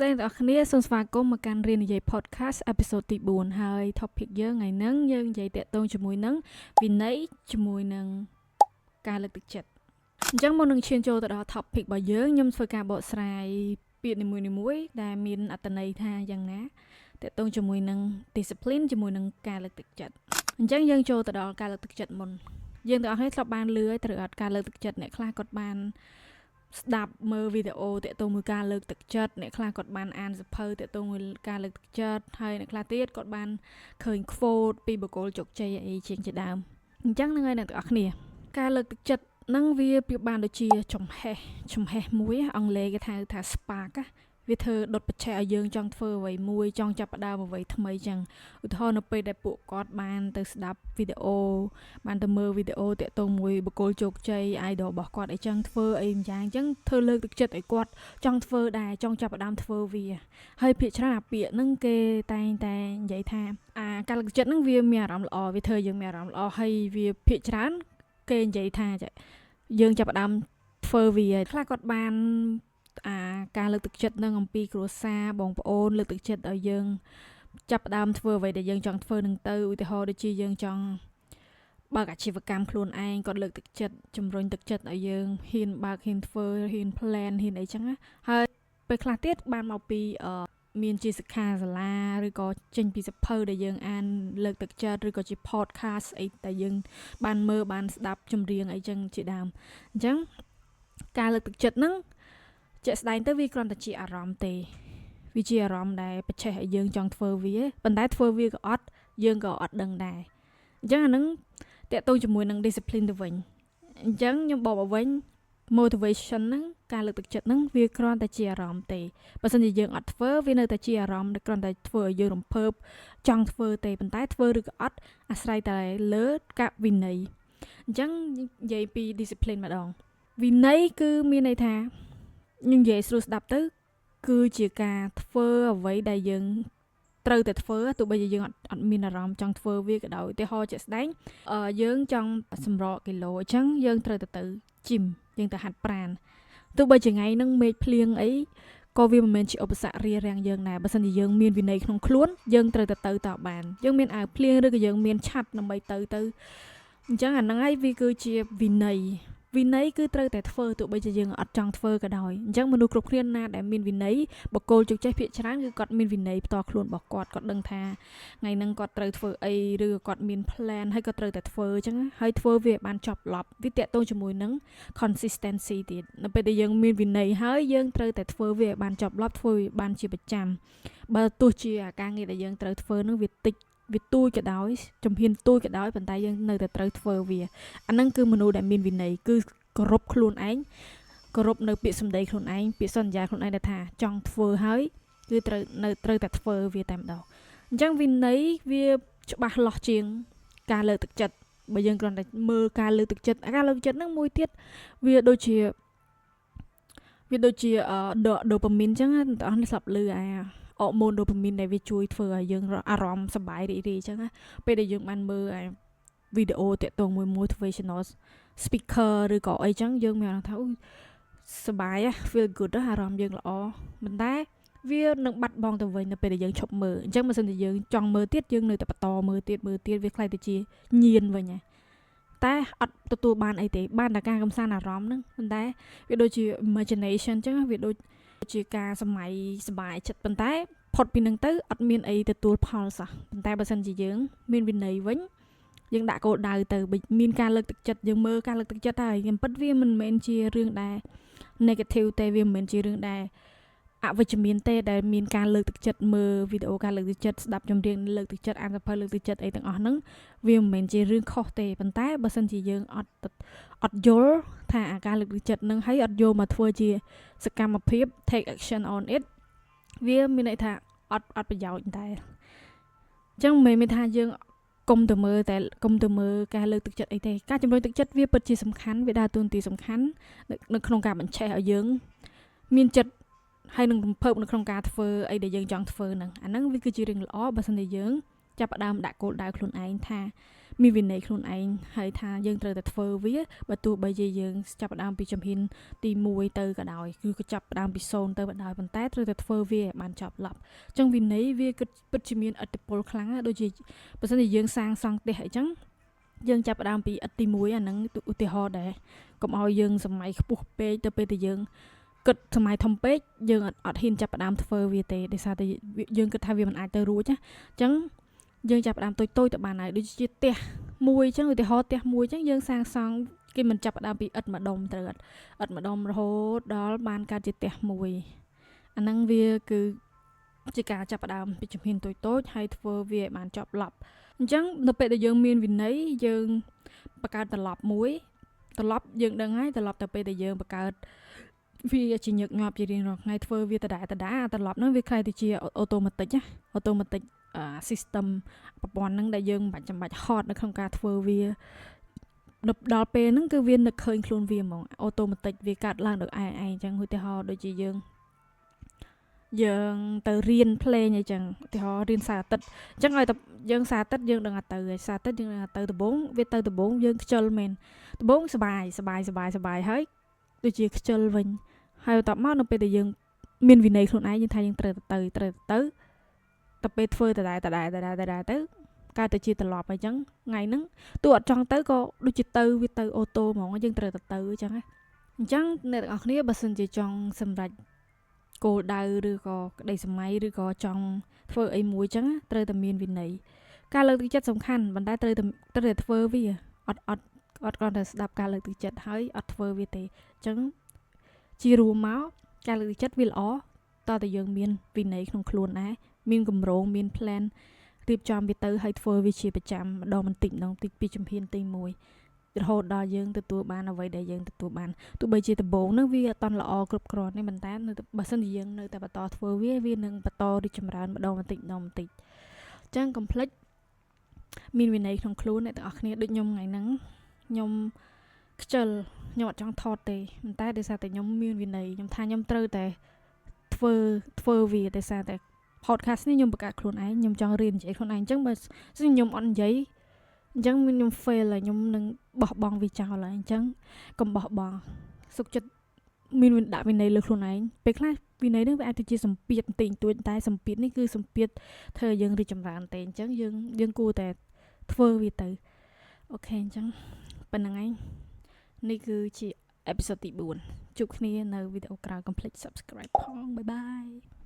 ស្តីអ្នកទាំងអស់គ្នាសូមស្វាគមន៍មកកាន់រៀននិយាយ podcast episode ទី4ហើយ topic យើងថ្ងៃហ្នឹងយើងនិយាយតាក់ទងជាមួយនឹងវិន័យជាមួយនឹងការលើកទឹកចិត្តអញ្ចឹងមុននឹងឈានចូលទៅដល់ topic របស់យើងខ្ញុំធ្វើការបកស្រាយពាក្យនីមួយៗដែលមានអត្ថន័យថាយ៉ាងណាតាក់ទងជាមួយនឹង discipline ជាមួយនឹងការលើកទឹកចិត្តអញ្ចឹងយើងចូលទៅដល់ការលើកទឹកចិត្តមុនយើងទាំងអស់គ្នាធ្លាប់បានលឺហើយត្រូវអត់ការលើកទឹកចិត្តអ្នកខ្លះគាត់បានស្ដាប់មើលវីដេអូតាក់ទងមួយការលើកទឹកចិត្តអ្នកខ្លះគាត់បានអានសៀវភៅតាក់ទងមួយការលើកទឹកចិត្តហើយអ្នកខ្លះទៀតគាត់បានឃើញ quote ពីបុគ្គលជោគជ័យអីជាងជាដើមអញ្ចឹងហ្នឹងហើយអ្នកទាំងអស់គ្នាការលើកទឹកចិត្តហ្នឹងវាប្រៀបបានដូចជាចំហេះចំហេះមួយអង់គ្លេសគេថា spark វាធ្វើដុតបច្ឆេះឲ្យយើងចង់ធ្វើអ្វីមួយចង់ចាប់ផ្ដើមអ្វីថ្មីចឹងឧទាហរណ៍នៅពេលដែលពួកគាត់បានទៅស្ដាប់វីដេអូបានទៅមើលវីដេអូតាក់ទងមួយបុគ្គលជោគជ័យ idol របស់គាត់អីចឹងធ្វើអីម្យ៉ាងចឹងធ្វើលើកទឹកចិត្តឲ្យគាត់ចង់ធ្វើដែរចង់ចាប់ផ្ដើមធ្វើវាហើយភាគច្រើនអាពាក្យហ្នឹងគេតែងតែនិយាយថាអាការលើកទឹកចិត្តហ្នឹងវាមានអារម្មណ៍ល្អវាធ្វើយើងមានអារម្មណ៍ល្អហើយវាភាគច្រើនគេនិយាយថាយើងចាប់ផ្ដើមធ្វើវាខ្លះគាត់បានអាការលើកទឹកចិត្តនឹងអំពីគ្រួសារបងប្អូនលើកទឹកចិត្តឲ្យយើងចាប់ផ្ដើមធ្វើអ្វីដែលយើងចង់ធ្វើនឹងទៅឧទាហរណ៍ដូចជាយើងចង់បើកអាជីវកម្មខ្លួនឯងគាត់លើកទឹកចិត្តជំរុញទឹកចិត្តឲ្យយើងហ៊ានបើកហ៊ានធ្វើហ៊ាន plan ហ៊ានអីចឹងណាហើយពេលខ្លះទៀតបានមកពីមានជាសិក្ខាសាលាឬក៏ចេញពីសៀវភៅដែលយើងអានលើកទឹកចិត្តឬក៏ជា podcast អីដែលយើងបានមើលបានស្ដាប់ចម្រៀងអីចឹងជាដើមអញ្ចឹងការលើកទឹកចិត្តហ្នឹងជាក់ស្ដែងទៅវាគ្រាន់តែជាអារម្មណ៍ទេវាជាអារម្មណ៍ដែលបច្ឆេះឲ្យយើងចង់ធ្វើវាប៉ុន្តែធ្វើវាក៏អត់យើងក៏អត់ដឹងដែរអញ្ចឹងអានឹងតាក់ទងជាមួយនឹង discipline ទៅវិញអញ្ចឹងខ្ញុំបកមកវិញ motivation ហ្នឹងការលើកទឹកចិត្តហ្នឹងវាគ្រាន់តែជាអារម្មណ៍ទេបើសិនជាយើងអត់ធ្វើវានៅតែជាអារម្មណ៍ដែលគ្រាន់តែធ្វើឲ្យយើងរំភើបចង់ធ្វើទេប៉ុន្តែធ្វើឬក៏អត់អាស្រ័យតែលើការវិន័យអញ្ចឹងនិយាយពី discipline ម្ដងវិន័យគឺមានន័យថាខ្ញុំនិយាយស្រួលស្ដាប់ទៅគឺជាការធ្វើអ្វីដែលយើងត្រូវតែធ្វើទោះបីជាយើងអត់មានអារម្មណ៍ចង់ធ្វើវាក៏ដោយឧទាហរណ៍ជាក់ស្ដែងយើងចង់សម្រកគីឡូអញ្ចឹងយើងត្រូវតែទៅ gym យើងទៅហាត់ប្រាណទោះបីជាថ្ងៃហ្នឹងមេឃភ្លៀងអីក៏វាមិនមែនជាឧបសគ្គរារាំងយើងដែរបើសិនជាយើងមានវិន័យក្នុងខ្លួនយើងត្រូវតែទៅតបានយើងមានអាវភ្លៀងឬក៏យើងមានឆ័ត្រដើម្បីទៅទៅអញ្ចឹងអាហ្នឹងហើយវាគឺជាវិន័យវិន័យគឺត្រូវតែធ្វើទោះបីជាយើងអត់ចង់ធ្វើក៏ដោយអញ្ចឹងមនុស្សគ្រប់គ្នាណាដែលមានវិន័យបុគ្គលជោគជ័យភាគច្រើនគឺគាត់មានវិន័យផ្ទាល់ខ្លួនរបស់គាត់គាត់ដឹងថាថ្ងៃហ្នឹងគាត់ត្រូវធ្វើអីឬក៏គាត់មាន plan ហើយក៏ត្រូវតែធ្វើអញ្ចឹងហើយធ្វើវាបានចប់ឡប់វាតាក់ទងជាមួយនឹង consistency ទៀតនៅពេលដែលយើងមានវិន័យហើយយើងត្រូវតែធ្វើវាឲ្យបានចប់ឡប់ធ្វើវាបានជាប្រចាំបើទោះជាអាការងារដែលយើងត្រូវធ្វើនឹងវាតិចវាទូចក៏ដោយជំហានទូចក៏ដោយប៉ុន្តែយើងនៅតែត្រូវធ្វើវាអាហ្នឹងគឺមនុស្សដែលមានវិន័យគឺគោរពខ្លួនឯងគោរពនៅពាក្យសម្ដីខ្លួនឯងពាក្យសន្យាខ្លួនឯងដែលថាចង់ធ្វើហើយគឺត្រូវនៅត្រូវតែធ្វើវាតែម្ដងអញ្ចឹងវិន័យវាច្បាស់លាស់ជាងការលើកទឹកចិត្តបើយើងគ្រាន់តែមើលការលើកទឹកចិត្តការលើកទឹកចិត្តហ្នឹងមួយទៀតវាដូចជា dopamine អញ្ចឹងអ្នកទាំងអស់នេះស្លាប់លឺអាអរម៉ូន dopamine ដែលវាជួយធ្វើឲ្យយើងអារម្មណ៍សប្បាយរីករាយអញ្ចឹងណាពេលដែលយើងបានមើលអាវីដេអូតាក់ទងមួយ motivational speaker ឬក៏អីចឹងយើងមានអារម្មណ៍ថាអូសប្បាយ feel good អារម្មណ៍យើងល្អប៉ុន្តែវានឹងបាត់បង់ទៅវិញនៅពេលដែលយើងឈប់មើលអញ្ចឹងបើសិនជាយើងចង់មើលទៀតយើងនៅតែបន្តមើលទៀតមើលទៀតវាក្លាយទៅជាញៀនវិញហ៎តែអត់ទទួលបានអីទេបានតែការកំសាន្តអារម្មណ៍ហ្នឹងប៉ុន្តែវាដូចជា imagination អញ្ចឹងវាដូចជាការសម័យសบายចិត្តប៉ុន្តែផុតពីនឹងទៅអត់មានអីទទួលផលសោះប៉ុន្តែបើសិនជាយើងមានវិន័យវិញយើងដាក់គោលដៅទៅមានការលើកទឹកចិត្តយើងមើលការលើកទឹកចិត្តហើយខ្ញុំពិតវាមិនមែនជារឿងដែល negative ទេវាមិនមែនជារឿងដែលអវិជ្ជមានទេដែលមានការលើកទឹកចិត្តមើលវីដេអូការលើកទឹកចិត្តស្ដាប់ចម្រៀងលើកទឹកចិត្តអានសៀវភៅលើកទឹកចិត្តអីទាំងអស់ហ្នឹងវាមិនមែនជារឿងខុសទេប៉ុន្តែបើសិនជាយើងអត់យល់ថាអាការលើកទឹកចិត្តហ្នឹងហើយអត់យកមកធ្វើជាសកម្មភាព take action on it វាមានន័យថាអត់ប្រយោជន៍តែអញ្ចឹងមិនមែនថាយើងកុំទៅមើលតែកុំទៅមើលការលើកទឹកចិត្តអីទេការជំរុញទឹកចិត្តវាពិតជាសំខាន់វាដើរតួនាទីសំខាន់នៅក្នុងការបញ្ឆេះឲ្យយើងមានចិត្តហើយនឹងរំភើបនៅក្នុងការធ្វើអីដែលយើងចង់ធ្វើហ្នឹងអាហ្នឹងវាគឺជារឿងល្អបើសិនជាយើងចាប់ផ្ដើមដាក់គោលដៅខ្លួនឯងថា មានវិន័យខ្លួនឯងហើយថាយើងត្រូវតែធ្វើវាបើទោះបីជាយើងចាប់ផ្ដើមពីជំហានទី1ទៅក៏ដោយគឺក៏ចាប់ផ្ដើមពី0ទៅក៏ដោយប៉ុន្តែត្រូវតែធ្វើវាឲ្យបានចប់ឡប់អញ្ចឹងវិន័យវាគិតពិតជាមានឥទ្ធិពលខ្លាំងណាស់ដូចជាបើសិនជាយើងសាងសង់ផ្ទះអីចឹងយើងចាប់ផ្ដើមពីឥដ្ឋទី1អាហ្នឹងឧទាហរណ៍ដែរកុំឲ្យយើងសម័យខ្ពស់ពេកទៅពេលដែលយើងគិតសម័យធំពេកយើងអត់ហ៊ានចាប់ផ្ដើមធ្វើវាទេដោយសារតែយើងគិតថាវាមិនអាចទៅរួចណាអញ្ចឹងយើងចាប់ផ្ដើមតូចតូចទៅបានហើយដូចជាផ្ទះមួយអញ្ចឹងឧទាហរណ៍ផ្ទះមួយអញ្ចឹងយើងសាងសង់គេមិនចាប់ផ្ដើមពីឥដ្ឋម្ដុំត្រូវអត់ឥដ្ឋម្ដុំរហូតដល់បានកើតជាផ្ទះមួយអាហ្នឹងវាគឺជាការចាប់ផ្ដើមពីជំហានតូចតូចហើយធ្វើវាឲ្យបានចប់ឡប់អញ្ចឹងនៅពេលដែលយើងមានវិន័យយើងបង្កើតត្រឡប់មួយត្រឡប់យើងដឹងហើយត្រឡប់ទៅពេលដែលយើងបង្កើតវាជាញឹកញាប់ជារៀងរាល់ថ្ងៃធ្វើវាដដែលដដែលត្រឡប់ហ្នឹងវាក្លាយទៅជា automatic ណា automatic system ប្រព័ន្ធហ្នឹងដែលយើងមិនបាច់ចាំបាច់ហត់នៅក្នុងការធ្វើវាដល់ពេលហ្នឹងគឺវានឹកឃើញខ្លួនវាហ្មង automatic វាកាត់ឡើងដោយឯងឯងអញ្ចឹងឧទាហរណ៍ដូចជាយើងទៅរៀនភ្លេងអីចឹងឧទាហរណ៍រៀនសៅរ៍អាទិត្យអញ្ចឹងឲ្យតែយើងសៅរ៍អាទិត្យយើងដឹងថាទៅហើយសៅរ៍អាទិត្យយើងដឹងថាទៅដំបូងវាទៅដំបូងយើងខ្ជិលមែនដំបូងសបាយសបាយសបាយសបាយហើយដូចជាខ្ជិលវិញហើយបន្ទាប់មកនៅពេលដែលយើងមានវិន័យខ្លួនឯងយើងថាយើងត្រូវទៅត្រូវទៅទៅពេលធ្វើដដែលដដែលដដែលដដែលទៅកើតទៅជាត្រឡប់អញ្ចឹងថ្ងៃហ្នឹងទោះអត់ចង់ទៅក៏ដូចជាទៅវាទៅ auto ហ្មងយើងត្រូវតែទៅអញ្ចឹងណាអញ្ចឹងអ្នកទាំងអស់គ្នាបើសិនជាចង់សម្រេចគោលដៅឬក៏ក្តីសម័យឬក៏ចង់ធ្វើអីមួយចឹងត្រូវតែមានវិន័យការលើកទឹកចិត្តសំខាន់ប៉ុន្តែត្រូវតែត្រូវតែធ្វើវាអត់អត់អត់គ្រាន់តែស្ដាប់ការលើកទឹកចិត្តហើយអត់ធ្វើវាទេអញ្ចឹងជារួមមកការលើកទឹកចិត្តវាល្អតើតែយើងមានវិន័យក្នុងខ្លួនដែរមានគម្រោងមាន plan រៀបចំវាទៅហើយធ្វើវាជាប្រចាំម្ដងបន្តិចម្ដងតិចពីជំហានទី1រហូតដល់យើងទទួលបានអ្វីដែលយើងទទួលបានទោះបីជាដំបូងហ្នឹងវាអត់តល្អគ្រប់គ្រាន់ទេប៉ុន្តែនៅបើសិនជាយើងនៅតែបន្តធ្វើវាវានឹងបន្តរីកចម្រើនម្ដងបន្តិចម្ដងបន្តិចអញ្ចឹងកុំភ្លេចមានវិន័យក្នុងខ្លួនអ្នកទាំងអស់គ្នាដូចខ្ញុំថ្ងៃហ្នឹងខ្ញុំខ្ជិលខ្ញុំអត់ចង់ថតទេប៉ុន្តែដោយសារតែខ្ញុំមានវិន័យខ្ញុំថាខ្ញុំត្រូវតែធ្វើធ្វើវាដោយសារតែ podcast នេះខ្ញុំបង្កើតខ្លួនឯងខ្ញុំចង់រៀននិយាយខ្លួនឯងអញ្ចឹងបើខ្ញុំអត់និយាយអញ្ចឹងខ្ញុំ fail ហើយខ្ញុំនឹងបោះបង់វាចោលហើយអញ្ចឹងកុំបោះបង់សុខចិត្តមានដាក់វិន័យលើខ្លួនឯងពេលខ្លះវិន័យនឹងវាអាចទៅជាសម្ពាធបន្តិចបន្តួចតែសម្ពាធនេះគឺសម្ពាធធ្វើឲ្យយើងរីកចម្រើនទេអញ្ចឹងយើងយើងគួរតែធ្វើវាទៅ OK អញ្ចឹងប៉ុណ្្នឹងឯងនេះគឺជា episode ទី4ជួបគ្នានៅវីដេអូក្រោយកុំភ្លេច subscribe ផង bye bye.